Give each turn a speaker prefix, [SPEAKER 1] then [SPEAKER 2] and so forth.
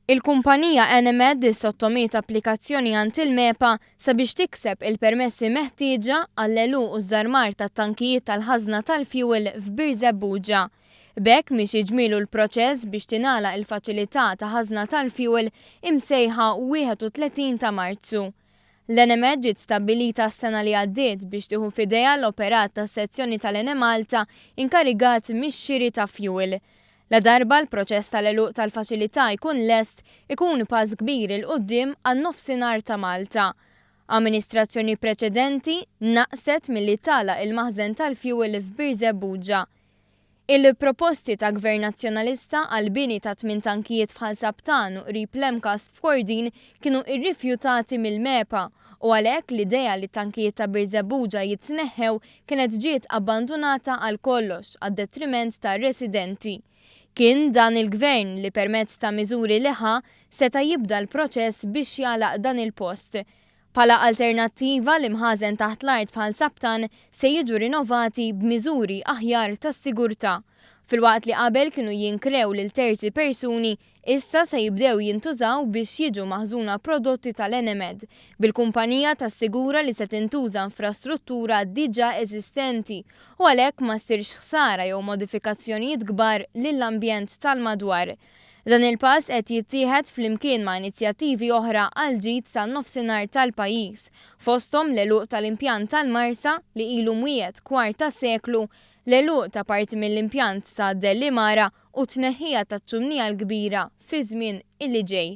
[SPEAKER 1] Il-kumpanija Enemed issottomiet applikazzjoni għand il-MEPA sabiex tikseb il-permessi meħtieġa għall-għeluq u ż-żarmar tat-tankijiet tal-ħażna tal-fjuwil f'Birżebbuġa. B'hekk miexi ġmielu l-proċess biex tingħalaq il-faċilità ta' ħażna tal-fjuwil imsejħa 31 ta' Marzu. L-Enemed ġiet stabbilita s-sena li għaddiet biex tieħu f'idejha l-operat tas-sezzjoni tal-Enemalta inkarigat mix-xiri ta' fjuwil. Ladarba l-proċess tal-għeluq tal-faċilità jkun lest, ikun pass kbir 'il quddiem għan-Nofsinhar ta' Malta. Amministrazzjoni preċedenti naqset milli tagħlaq il-maħżen tal-fjuwil f'Birżebbuġa. Il-proposti ta' Gvern Nazzjonalista għall-bini ta' tmien tankijiet f'Ħal Sabtan u qrib l-MCAST f'Kordin kienu rrifjutati mill-MEPA u għalhekk l-idea li t-tankijiet ta' Birżebbuġa jitneħħew kienet ġiet abbandunata għal kollox għad-detriment tar-residenti. Kien dan il-Gvern li permezz ta' miżuri li ħa seta' jibda l-proċess biex jagħlaq dan il-post. Bħala alternattiva, l-imħażen taħt l-art f'Ħal Sabtan se jiġu rinovati b'miżuri aħjar ta' sigurtà. Filwaqt li qabel kienu jinkrew lil terzi persuni, issa se jibdew jintużaw biex jiġu maħżuna prodotti tal-Enemed, bil-kumpanija tassigura li se tintuża infrastruttura diġà eżistenti u għalhekk ma ssirx ħsara jew modifikazzjonijiet kbar lill-ambjent tal-madwar. Dan il-pass qed jittieħed flimkien ma' inizjattivi oħra għall-ġid tan-Nofsinhar tal-pajjiż, fosthom l-għeluq tal-impjant tal-Marsa li ilu mwiegħed kwart ta' seklu, l-għeluq ta' parti mill-impjant ta' Dellimara u t-tneħħija taċ-ċumnija l-kbira fiż-żmien illi ġej.